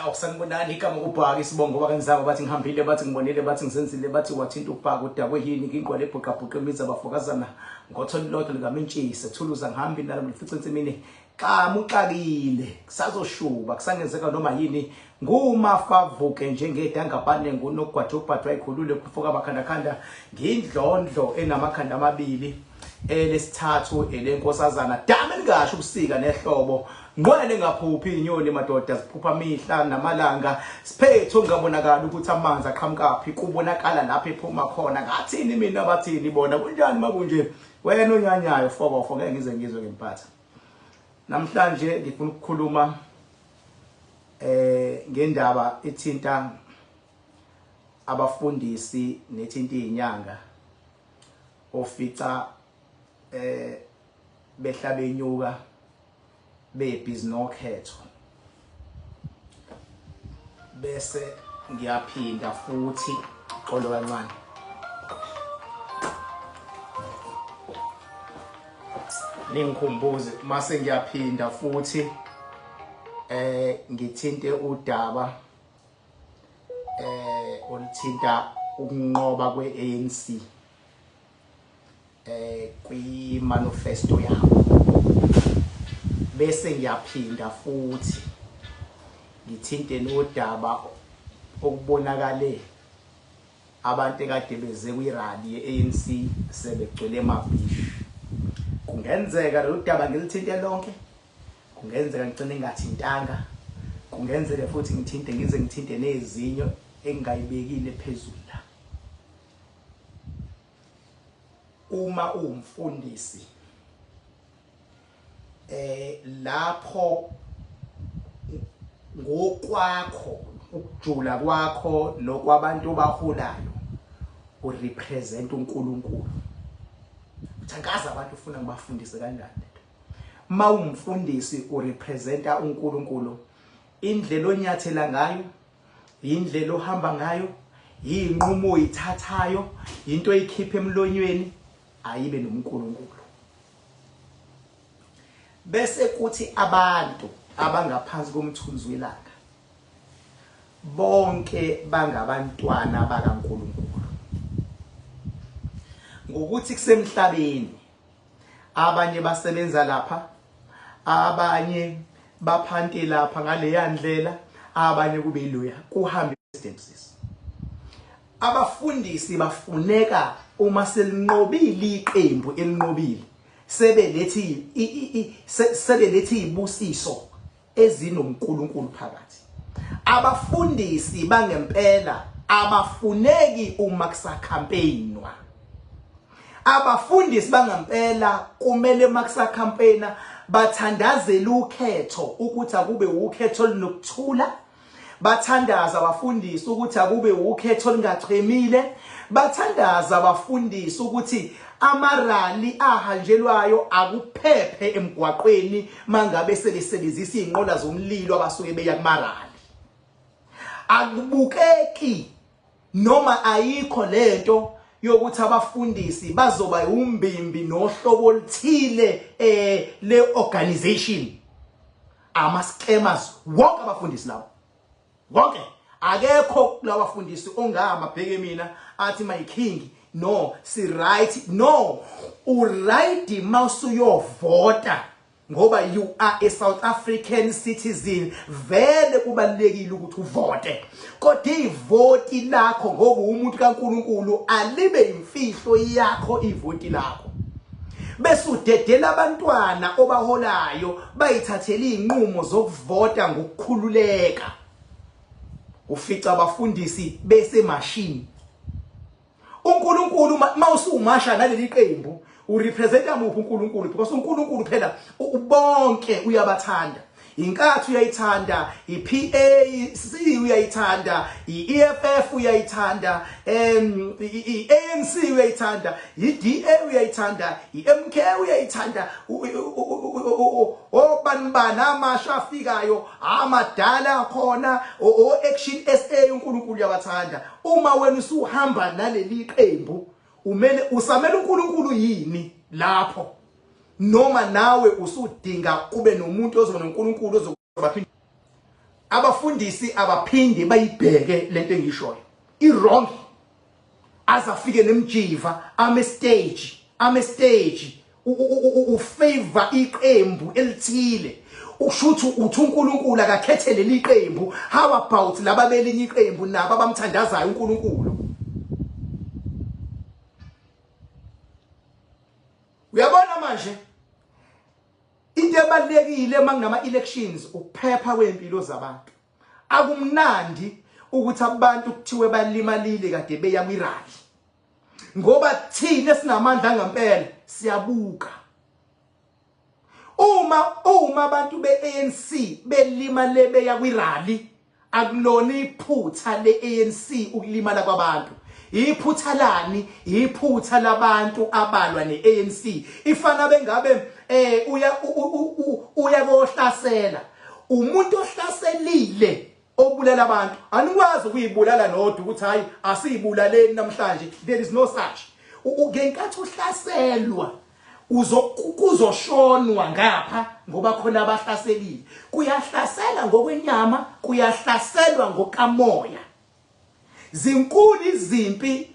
Awu sanibonani igama kubhaka isibongo bakanzaba bathi ngihambile bathi ngibonile bathi ngisenzile bathi wathinta ubhaka udakwe yini ngingqwele ebhuqabhuqa imizi abafokazana ngotho lilodwa likamintshise thuluza ngihambi nalo ngifice ensimini xa muxakile kusazoshuba kusangenzeka noma yini ngumafavuke njengedangabane ngunogwaja ubhadwa ikhulule kufoka amakhandakhanda ngindlondlo enamakhanda amabili elesithathu elenkosazana dame elingasho ubusika nehlobo ngqwele ngaphuphi inyoni madoda ziphupha mihla namalanga siphethu ngabonakala ukuthi amanzi aqhamukaphi kubonakala lapho ephuma khona ngathini mina bathini bona kunjani makunje wena onyanyayo fokofo ngeke ngize ngizwe ngempatha namhlanje ngifuna ukukhuluma eh ngendaba ethinta abafundisi nethinta izinyanga ofica eh behla benyuka bebhizi nokhetho bese ngiyaphinda futhi xolo kancane ningikhumbuze mase ngiyaphinda futhi eh ngithinte udaba eh oluthinta ukunqoba kwe-ANC eh kwi manifesto yabo bese ngiyaphinda futhi ngithinte nodaba okubonakale abantu ekade beze kwirally ye-ANC sebegcwele emabhishi kungenzeka lolu daba ngilithinte lonke Kungenzeka ngigcine ngingathintanga, kungenzeke futhi ngithinte ngize ngithinte nezinyo engingayibekile phezulu la. Uma uwumfundisi eh lapho ngokwakho ukujula kwakho nokwabantu obaholayo urepresent uNkulunkulu. Uthi angazi abantu ufuna ngibafundise kanjani. Mawumfundisi urepresenta uNkulunkulu indlela onyathela ngayo indlela ohamba ngayo yinqumo oyithathayo into oyikhipha emlonyweni ayibe noNkulunkulu bese kuthi abantu abangaphansi komthunzi welanga bonke bangabantwana bakaNkulunkulu ngokuthi kusemhlabeni abanye basebenza lapha abanye baphante lapha ngaleya ndlela abanye kube iloya kuhambe president sisi abafundisi bafuneka uma selinqobile iqembu elinqobile sebelethi sebelethi izibusiso ezinoNkulunkulu phakathi abafundisi bangempela abafuneki uma kusacampaignwa abafundisi bangempela kumele makusacampaigna bathandazele ukhetho ukuthi akube ukhetho olunokuthula bathandaza abafundisi ukuthi akube ukhetho olungachemile bathandaza abafundisi ukuthi amarali ahanjelwayo akuphephe emgwaqweni mangabe sebesebenzisa izinqola zomlilo abasuke beya kumarali akubukeki noma ayikho lento yokuthi abafundisi bazoba umbimbi nohlobo oluthile eh le organization ama scammers wonke abafundisi labo wonke akekho kulabafundisi ongama bheke mina athi my king no si right no u right mawusuyovota ngoba you are a South African citizen vele kubalekile ukuthi uvote kodwa ivoti lakho ngoba umuntu kaNkuluNkulu alibe imfihlo yakho ivoti lakho bese udedela abantwana obaholayo bayithathele izinqumo zokuvota ngokukhululeka ufica abafundisi besemashini uNkulunkulu mawusumasha naleli qembu urepresenta muphi uNkulunkulu because uNkulunkulu phela ubonke uyabathanda inkathi uyayithanda iPAC uyayithanda iEFF uyayithanda iANC uyayithanda iDA uyayithanda iMK uyayithanda obani bani amasha afikayo amadala khona o Action SA uNkulunkulu uyabathanda uma wena usuhamba naleli qembu umele usamele uNkulunkulu yini lapho noma nawe usudinga kube nomuntu ozoba noNkulunkulu ozobaphinda Abafundisi abaphinde bayibheke lento engishoyo. I wrong. Azafike nemjiva ame stage, ame stage ufavor iqembu elithile. Usho ukuthi uthi uNkulunkulu akakhethe leli qembu. How about laba belinye iqembu nabo abamthandazayo uNkulunkulu? Uyabona manje into ebalekile makunama elections ukuphepha kwempilo zabantu. Akumnandi ukuthi abantu kuthiwe balimalile kade beya kwirally. Ngoba thina sinamandla ngempela siyabuka. Uma abantu beANC belimale beya kwirally akulona iphutha leANC ukulimala kwabantu. Iphutha lani? Iphutha labantu abalwa neANC. Ifana bengabe uya uya kohlasela. Umuntu ohlaselile obulala abantu anikwazi ukuyibulala nodwa ukuthi hayi asiyibulaleni namhlanje, there is no such. Ngenkathi uhlaselwa kuzoshonwa ngapha ngoba khona abahlaselile. Kuyahlasela ngokwenyama, kuyahlaselwa ngokamoya. Zinkulu izimpi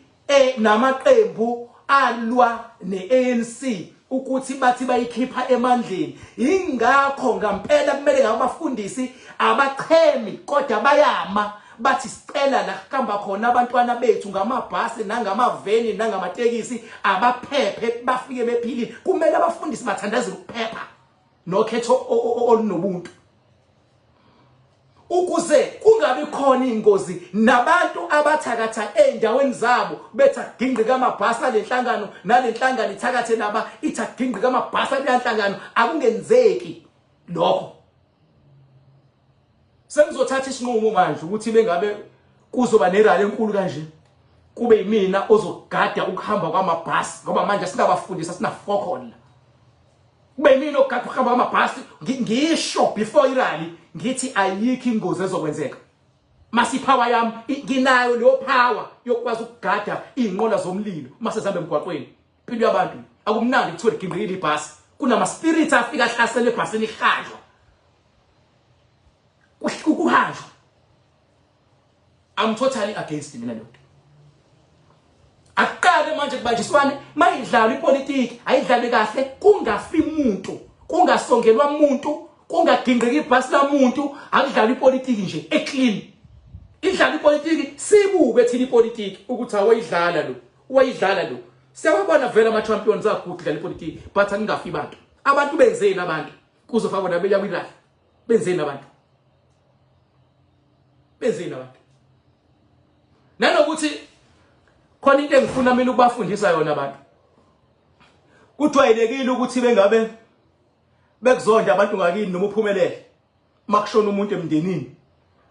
namaqembu alwa neANC ukuthi bathi bayikhipha emandleni. Ingakho ngampela kumele ngabafundisi abachemi kodwa bayama bathi sicela la kuhamba khona abantwana bethu ngamabhasi nangamaveni nangamatekisi abaphephe bafike bephilile. Kumele abafundisi bathandazele ukuphepha nokhetho olunobuntu ukuze kungabi khona ingozi nabantu abathakatha ezindaweni zabo bethi agingqika amabhasi alenhlangano nalenhlangano ithakathe laba ithi agingqika amabhasi alenhlangano. Akungenzeki lokho. Sengizothatha isinqumo manje ukuthi bengabe kuzoba nerally enkulu kanje kube yimina ozogada ukuhamba kwamabhasi, ngoba manje sinabafundisi asina fokol. Kube yimina ogada ukuhamba kwamabhasi, ngisho before irally ngithi ayikho ingozi ezokwenzeka. Masi power yami nginayo leyo power yokwazi ukugada izinqola zomlilo mase zihambe emgwaqweni. Impilo yabantu akumnandi kuthiwe ligingqikile ibhasi, kunama spirits afika ahlasele ebhasini ihanjwa. Kuhanjwa. I'm totally against mina leyo nto. Akuqale manje kubanjiswane, mayidlalwa ipolitiki, ayidlalwe kahle, kungafi umuntu, kungasongelwa umuntu, kungagingqiki ibhasi lamuntu, akudlalwa ipolitiki nje eclean. Idlala ipolitiki, sibuke thina ipolitiki ukuthi awayidlala lo, wayidlala lo. Siyababona vele ama champions agudu dlala ipolitiki, but akungafi abantu. Abantu benzeni abantu? Kuzofakwa nabeya kwirally. Benzeni abantu? Benzeni abantu? Nanokuthi khona into engifuna mina ukubafundisa yona abantu. Kujwayelekile ukuthi bengabe bekuzonda abantu ngakini noma uphumelele. Makushona umuntu emndenini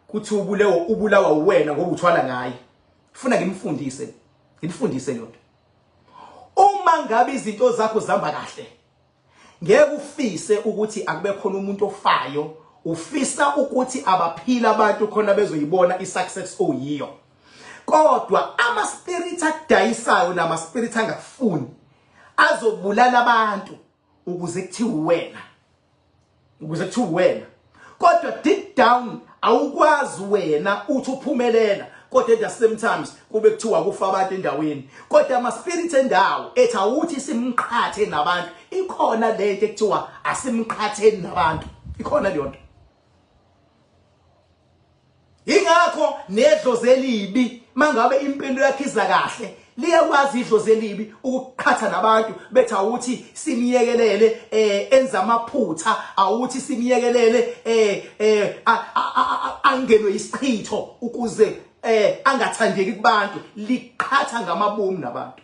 kuthi ubulewo ubulawa uwena ngoba uthwala ngaye. Funa ngimfundise, ngimfundise leyo nto. Uma ngabe izinto zakho zihamba kahle, ngeke ufise ukuthi akube khona umuntu ofayo, ufisa ukuthi abaphila abantu khona bezoyibona i-success oyiyo. Kodwa ama spirit adayisayo nama spirit angakufuni azobulala abantu ukuze kuthiwe wena, ukuze kuthiwe wena. Kodwa deep down awukwazi wena uthi uphumelela, kodwa at the same times kube kuthiwa kufa abantu endaweni. Kodwa ama spirit endawo ethi awuthi simqhathe nabantu, ikhona lento ekuthiwa asimqhatheni nabantu, ikhona leyo nto. Ingakho nedlozi elibi mangabe impilo yakhe iza kahle liyakwazi idlozi elibi ukuqhatha nabantu bethi awuthi simyekelele enza amaphutha, awuthi simyekelele angenwe isichitho ukuze angathandeki kubantu. Liqhatha ngamabomu nabantu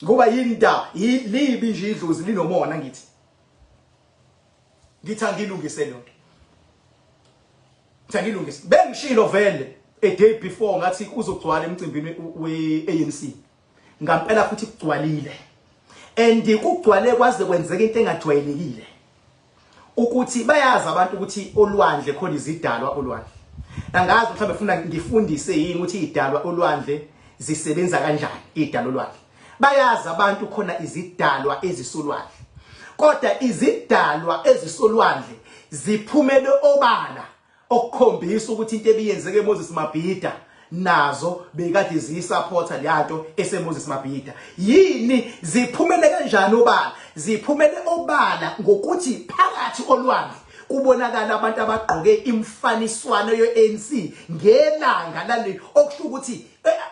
ngoba yinda libi nje idlozi linomona. Ngithi angilungise leyo nto, ngithi angilungise. Bengishilo vele a day before ngathi kuzogcwala emcimbini we-ANC, ngampela futhi kugcwalile, and kugcwale kwaze kwenzeka into engajwayelekile ukuthi bayazi abantu ukuthi olwandle khona izidalwa olwandle. Angazi mhlawumbe funa ngifundise yini ukuthi idalwa olwandle zisebenza kanjani. Idalwa olwandle bayazi abantu khona izidalwa ezisolwandle, kodwa izidalwa ezisolwandle ziphumele obala. Okukhombisa ukuthi into ebiyenzeke eMoses Mabhida nazo bekade ziyisupporta leyanto eseMoses Mabhida. Yini ziphumele kanjani obala? Ziphumele obala ngokuthi phakathi olwandle kubonakala abantu abagqoke imfaniswano ye-ANC ngelanga lale, okusho ukuthi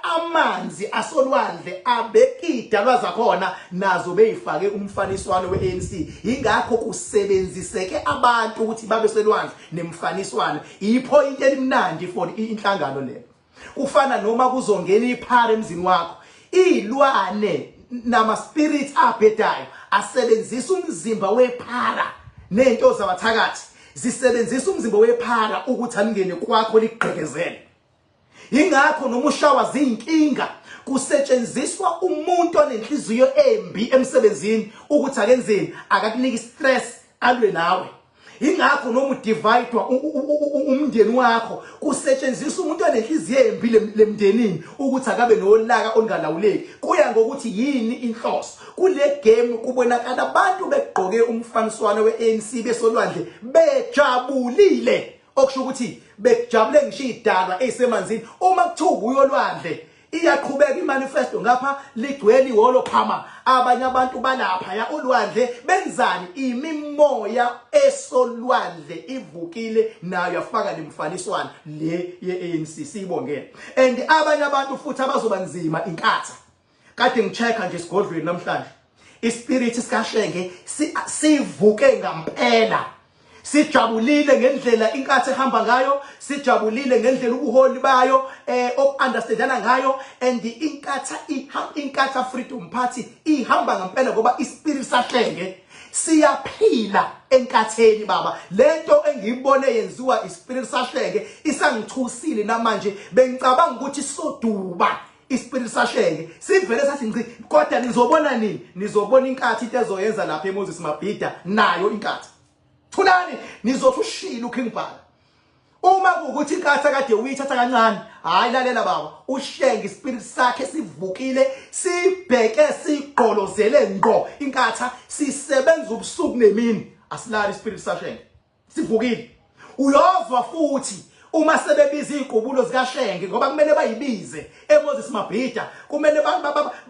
amanzi asolwandle abekidalwa zakhona nazo beyifake umfaniswano we-ANC. Ingakho kusebenziseke abantu ukuthi babe selwandle nemfaniswano. Iphoyinti elimnandi for inhlangano leyo. Kufana noma kuzongena iphara emzini wakho, izilwane nama spirits abhedayo asebenzisa umzimba wephara nento zabathakathi zisebenzisa umzimba wephara ukuthi alingene kwakho ligqekezele. Ingakho noma ushawa zinkinga kusetshenziswa umuntu onenhliziyo embi emsebenzini ukuthi akenzeni, akakuniki stress, alwe nawe. Ingakho noma udividwa umndeni wakho kusetshenziswa umuntu onenhliziyo embi lemndenini ukuthi akabe nolaka olungalawuleki. Kuya ngokuthi yini inhloso. Kule game kubonakala abantu begqoke umfaniswano we-ANC besolwandle bejabulile, okusho ukuthi bekujabule ngisho idalwa ezisemanzini. Uma kuthiwa ubuya olwandle iyaqhubeka imanifesto ngapha, ligcwele ihholo phama, abanye abantu balapha ya olwandle benzani? Imimoya esolwandle ivukile nayo yafaka lemfaniswano le ye-ANC, siyibongele. And abanye abantu futhi abazoba nzima inkatha. Kade ngichecka nje esigodlweni namhlanje, ispirit sikaShenge sivuke ngampela, sijabulile ngendlela inkathi ehamba ngayo, sijabulile ngendlela ubuholi bayo okunderstandana ngayo. And inkatha inkatha Freedom Party ihamba ngempela ngoba ispirit saShenge siyaphila enkatheni baba. Lento engiyibone yenziwa ispirit saShenge isangithusile namanje, bengicabanga ukuthi soduba ispirit saShenge sivele sathi ngci, kodwa nizobona nini? Nizobona inkathi into ezoyenza lapha eMoses Mabhida nayo inkatha. Thulani, nizothi ushilo uKing Bhaka. Uma kuwukuthi inkatha kade uyithatha kancane, hayi lalela baba, uShenge ispirit sakhe sivukile, sibheke sigqolozele ngqo inkatha, sisebenza ubusuku nemini, asilali ispirit saShenge sivukile. Uyozwa futhi uma sebebiza iziqubulo zikaShenge, ngoba kumele bayibize eMoses Mabhida, kumele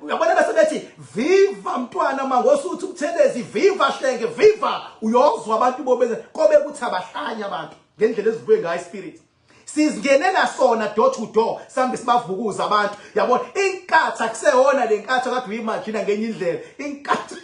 uyabona bese bethi viva mntwana Mangosuthu Buthelezi, viva Shenge, viva. Uyozwa abantu bobeze kobe kuthi abahlanya abantu ngendlela ezivuke ngayo ispirit. Sizingenela sona door to door, sambe sibavukuza abantu. Yabona inkatha kuseyona le nkatha kade uyimagina ngenye indlela. Inkatha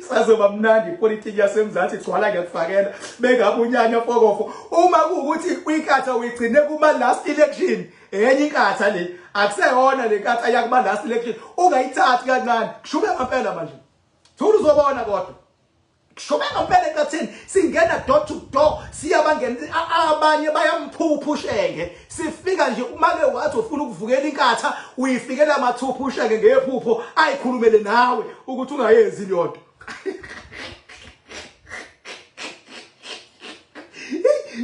sazoba mnandi ipolitiki yaseMzansi igcwala ngiyakufakela bengabe unyanya fokofo. Uma kuwukuthi inkatha uyigcine kuma last election, enye inkatha le akuseyona le nkatha yakuma last election, ungayithathi kancane, kushube ngempela manje. Thula uzobona, kodwa kushube ngempela enkathini singena door to door, siyabangena abanye bayamphupha uShenge. Sifika nje uma ke wathi ufuna ukuvukela inkatha, uyifikela mathupha uShenge ngephupho, ayikhulumele nawe ukuthi ungayenzi leyo nto.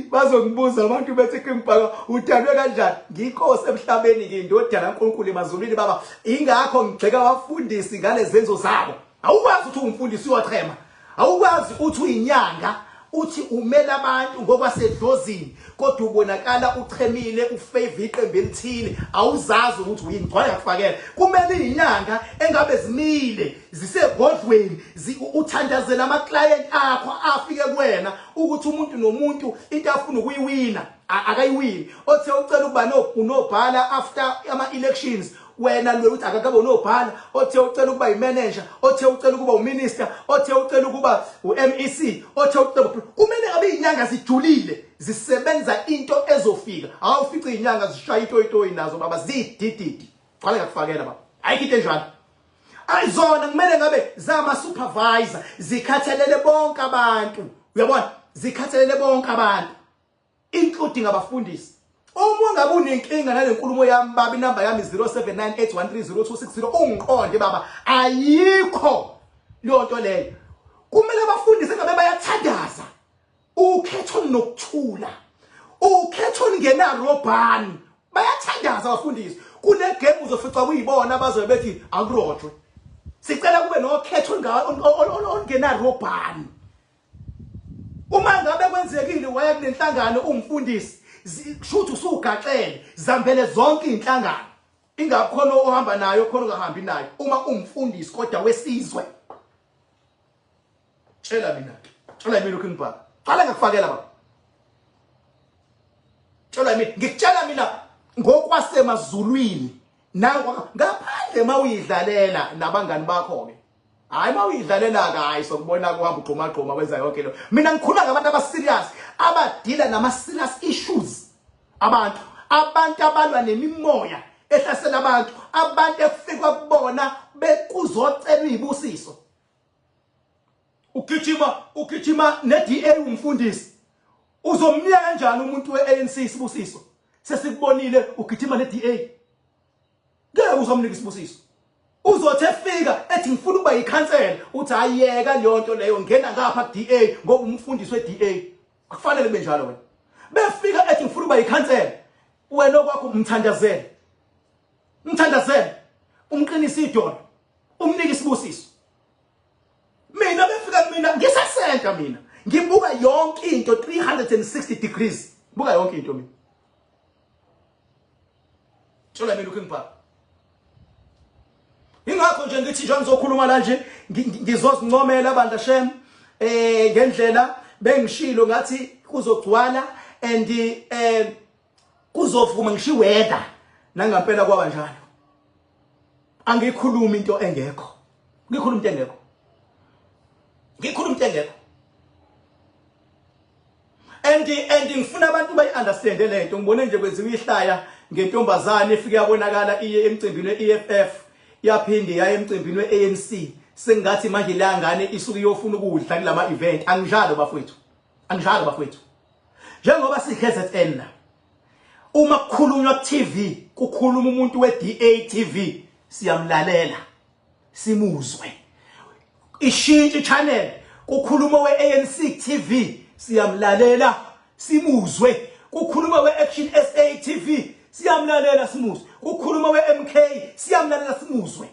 Bazongibuza abantu bethi King Bhaka udalwe kanjani? Ngiyinkosi emhlabeni, ngiyindodana kaNkulunkulu emazulwini baba. Ingakho ngigxeka abafundisi ngalezenzo zabo. Awukwazi ukuthi ungumfundisi uyochema, awukwazi uthi uyinyanga uthi umela abantu ngokwasedlozini, kodwa ubonakala uchemile ufavor iqembu elithile, awuzazi ukuthi uyini. Gcwala yakufakela. Kumele inyanga engabe zimile zisegodlweni uthandazela ama client akho afike kuwena ukuthi umuntu nomuntu into afuna ukuyiwina akayiwini. Othe ucela ukuba unobhala after ama elections, wena lo uthi akakabe unobhala. Othe ucela ukuba imanager, othe ucela ukuba uminister, othe ucela ukuba uMEC, othe ucela, kumele ngabe izinyanga zijulile zisebenza into ezofika. Awufice izinyanga zishaya itoyitoyi nazo baba, zidididi. Qala ngakufakela baba, ayikho into enjalo. Ayizona, kumele ngabe zama supervisor zikhathalele bonke abantu, uyabona, zikhathalele bonke abantu including abafundisi. Uma ungabe unenkinga nale nkulumo yami baba, inamba yami 0798130260, ungiqonde baba, ayikho leyo nto leyo. Kumele abafundisi ngabe bayathandaza ukhetho nokuthula, ukhetho olungenarobhani. Bayathandaza abafundisi. Kule game uzofica kuyibona abazobe bethi akurojwe, sicela kube nokhetho olungenarobhani. kwenzekile waya kulenhlangano umfundisi, kushuthi usugaxele zambele zonke inhlangano, ingakhona ohamba nayo khona ungahambi nayo uma umfundisi kodwa wesizwe. Tshela mina, tshela mina uKing Bhaka, qala ngakufakela baba, tshela mina, ngikutshela mina ngokwasemazulwini nangu ngaphandle mawuyidlalela nabangani bakho ke. Hayi, mawuyidlalela ke, hayi, sokubona kuhamba ugquma gquma wenza yonke lo. Mina ngikhuluma ngabantu aba serious, abadila nama serious issues, abantu abalwa nemimoya ehlasela abantu, abantu ekufikwa kubona bekuzocelwa izibusiso. Ugijima ne-DA, umfundisi uzomnika kanjani umuntu we-ANC isibusiso? Sesikubonile ugijima ne-DA, ngeke uzomnika isibusiso. Uzothi efika ethi ngifuna ukuba yikhansela, uthi ayeka leyo nto leyo, ngena ngapha ku-DA ngoba umfundisi we-DA. Akufanele kube njalo. Wena befika ethi ngifuna ukuba yikhansela, wena okwakho umthandazele, umthandazele, umqinise idolo, umnike isibusiso. Mina befika kumina ngisesenta, mina ngibuka yonke into 360 degrees, buka yonke into mina. Tshela mina uKing Bhaka. Ingakho nje ngithi nje ngizokhuluma la nje, ngizozincomela abantu shem ngendlela bengishilo ngathi kuzogcwala and kuzovuma, ngisho weather, nangampela kwaba njalo. Angikhulumi into engekho, ngikhuluma into engekho, ngikhuluma into engekho and ngifuna abantu bayi-understande lento. Ngibone nje kwenziwa ihlaya ngentombazane efike yabonakala iye emcimbini we-EFF, yaphinde yaya emcimbini we-ANC, sengathi manje la ngane isuke iyofuna ukudla kulama event. Anginjalo bafowethu, anginjalo bafowethu. Njengoba si-KZN la, uma kukhulunywa ku-TV, kukhuluma umuntu we-DA TV, siyamlalela simuzwe. Ishintshe channel, kukhuluma we-ANC TV, siyamlalela simuzwe. Kukhuluma we-Action SA TV, siyamlalela simuzwe. Kukhuluma we-MK, siyamlalela simuzwe.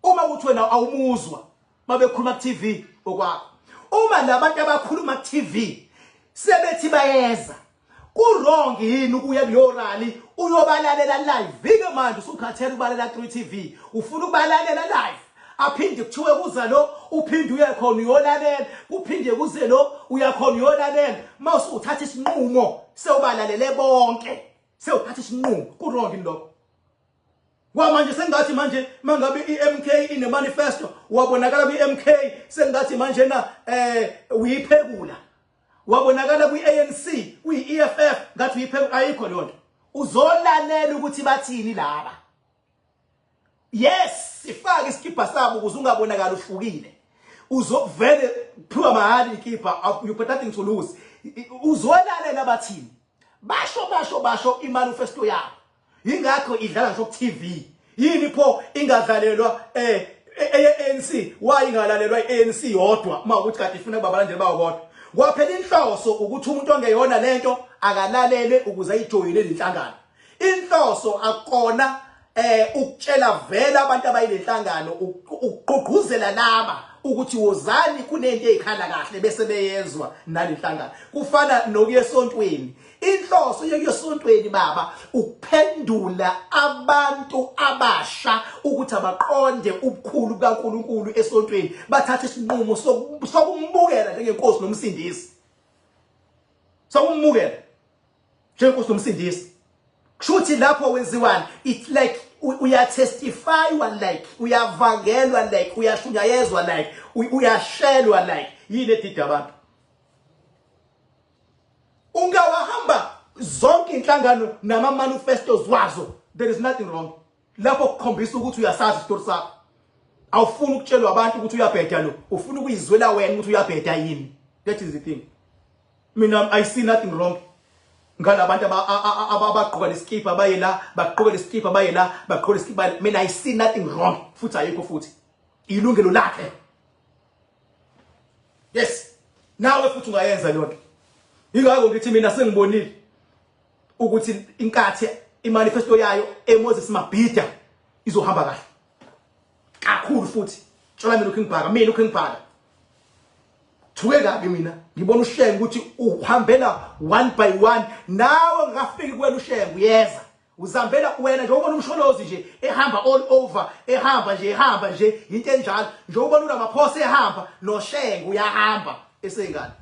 Uma kuthi wena awumuzwa mabekhuluma ku-TV, okwakho. Uma labantu abakhuluma ku-TV sebethi bayeza, ku-wrong yini ukuya kuleyo rally uyobalalela live? Vike manje usukhathele ukubalalela through TV, ufuna ukubalalela live. Aphinde kuthiwe kuza lo, uphinde uye khona uyolalela, kuphinde kuze lo, uyakhona uyolalela. Mase uthatha isinqumo sewubalalele bonke, sewuthatha isinqumo, ku-wrong yini lokho? Kwamanje sengathi manje mangabe iMK ine manifesto, wabonakala kwiMK, sengathi manje na uyiphekula. Wabonakala kwi-ANC, kwi-EFF, ngathi uyiphekula. Ayikho leyo nto. Uzolalela ukuthi bathini laba. Yes, sifake isikibha sabo ukuze ungabonakala uhlukile. Uzokuvele kuphiwa mahhala ikibha, you got nothing to lose. Uzolalela bathini, basho basho basho imanifesto yabo. Ingakho idlala ngisho ku-TV. Yini pho ingadlalelwa eye-ANC? Why ingalalelwa i-ANC yodwa uma ukuthi kade ifuna kuba abalandeli bawo bodwa? Kwaphela inhloso ukuthi umuntu ongeyona lento akalalele ukuze ayijoyine lenhlangano. Inhloso akona ukutshela vele abantu abayilenhlangano, ukugqugquzela laba ukuthi wozani, kunento ezikhala kahle, bese beyezwa nalenhlangano. Kufana nokuya esontweni. Inhloso yokuya esontweni baba ukuphendula abantu abasha ukuthi abaqonde ubukhulu bukaNkuluNkulu esontweni, bathathe isinqumo sokumukela njengenkosi nomsindisi, sokumukela njengenkosi nomsindisi. Kusho ukuthi lapho wenziwani? It's like uyatestifywa, like uyavangelwa, like uyashunyayezwa, like uyashelwa, like yini edida abantu? Ungawahamba zonke inhlangano nama manifestos wazo, there is nothing wrong lapho. Kukhombisa ukuthi uyasazi isitori sakho, awufuni ukutshelwa abantu ukuthi uyabheda lo, ufuna ukuyizwela wena ukuthi uyabheda yini. That is the thing. Mina I see nothing wrong ngalabantu abagqoka leskipa baye la, bagqoke leskipa baye la, bagqoke leskipa. Mina I see nothing wrong futhi, ayikho futhi, ilungelo lakhe. Yes, nawe futhi ungayenza leyo nto. Ingakho ngithi mina sengibonile ukuthi inkathi imanifesto yayo eMoses Mabhida izohamba kahle kakhulu futhi. Tshela mina uKing Bhaka, mina uKing Bhaka. Thuke kabi mina ngibona uShenge ukuthi uhambela one by one, nawe ngafiki kuwena uShenge uyeza uzambela wena nje, ubona uMsholozi nje ehamba all over, ehamba nje, ehamba nje, into enjalo nje, ubona uRamaphosa ehamba, noShenge uyahamba esengane.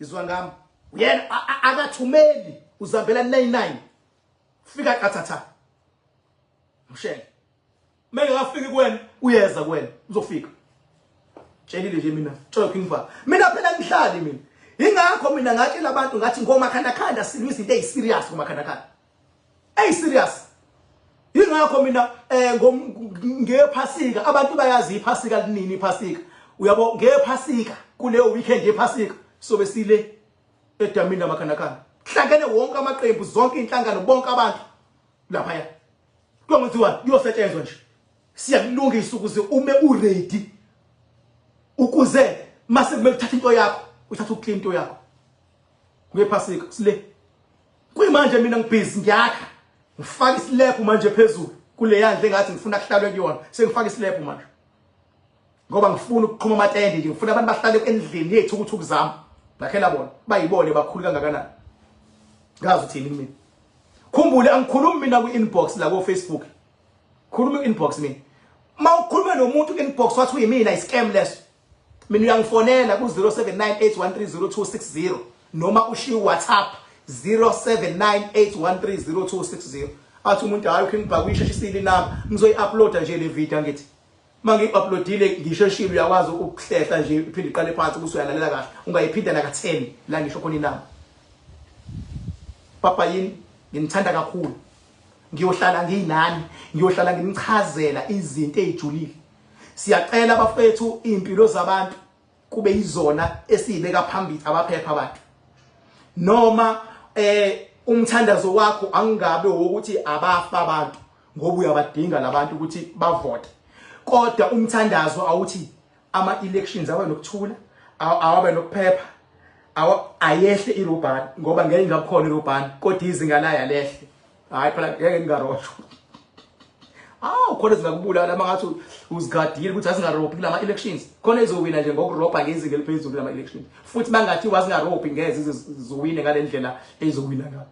Izwa ngami, uyena akathumeli, uzambela 99, fika qathatha uShenge. Mengekafiki kuwena, uyeza kuwena, uzofika. Tshelile nje mina, tshela King Bhaka. Mina phela ngihlali mina. Ingakho mina ngatshela abantu ngathi ngomakhandakhanda silwa izinto eziserious, ngomakhandakhanda. Ey, serious. Ingakho mina ngephasika, abantu bayazi iphasika linini iphasika. Uyabo, ngephasika, kuleyo weekend yephasika sobe sile edamini lamakhandakhanda. Hlangene wonke amaqembu, zonke inhlangano, bonke abantu lapha ya. Kuyongenziwa, kuyosetshenzwa nje. Siyakulungisa ukuze ume uready. Ukuze mase kumele uthathe into yakho, uthathe uclean into yakho. Ngephasika sile. Kuyimanje mina ngibhizi ngiyakha. Ngifaka islab manje phezulu kule yandle engathi ngifuna kuhlalwe kuyona. Sengifaka islab manje. Ngoba ngifuna ukuqhuma amatende nje, ngifuna abantu bahlale endlini yethu ukuthi ukuzama. Ngakhela bona, bayibone bakhulu kangakanani. Ngazi uthini kumina. Khumbule, angikhulumi mina ku-inbox la ko-Facebook. Khuluma ku-inbox mina. Ma ukhuluma nomuntu ku-inbox wathi uyimina, i-scam leso. Mina uyangifonela ku-0798130260 noma ushiye WhatsApp 0798130260. Athi umuntu, "Hayi, uKing Bhaka uyisheshisile inamba." Ngizoyi-uploada nje le video, angithi mangiyi-uploadile ngisheshile, uyakwazi ukuhlehla nje iphinde iqale phansi ukuthi uyalalela kahle, ungayiphinda naka-10 la ngisho khona inamba. Papa yini, nginithanda kakhulu, ngiyohlala ngiyinani, ngiyohlala nginichazela izinto ezijulile. Siyacela bafethu, impilo zabantu kube yizona esiyibeka phambili, abaphepha abantu. Noma umthandazo wakho angabe wokuthi abafa abantu, ngoba uyabadinga labantu ukuthi bavote, kodwa umthandazo awuthi ama elections abe nokuthula, awabe nokuphepha, ayehle irobhani, ngoba ngeke ingakhona irobhani kodwa izinga layo alehle. Hayi phela, ngeke ngingaroshwa. Awu, khona zingakubulala mangathi uzigadile ukuthi azingarobhi kulama elections. Khona izowina nje ngokurobha ngezinga eliphezulu kulama elections, futhi bangathi wazingarobhi ngeze zizowine ngale ndlela ezowina ngayo,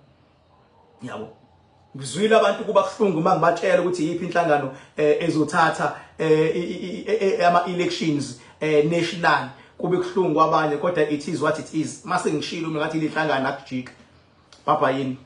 yabo. Ngizwile abantu kuba kuhlungu uma ngibatshela ukuthi yiphi inhlangano ezothatha ama elections national, kube kuhlungu kwabanye, kodwa it is what it is. Mase ngishilo mina ngathi inhlangano akujika. Baba yini.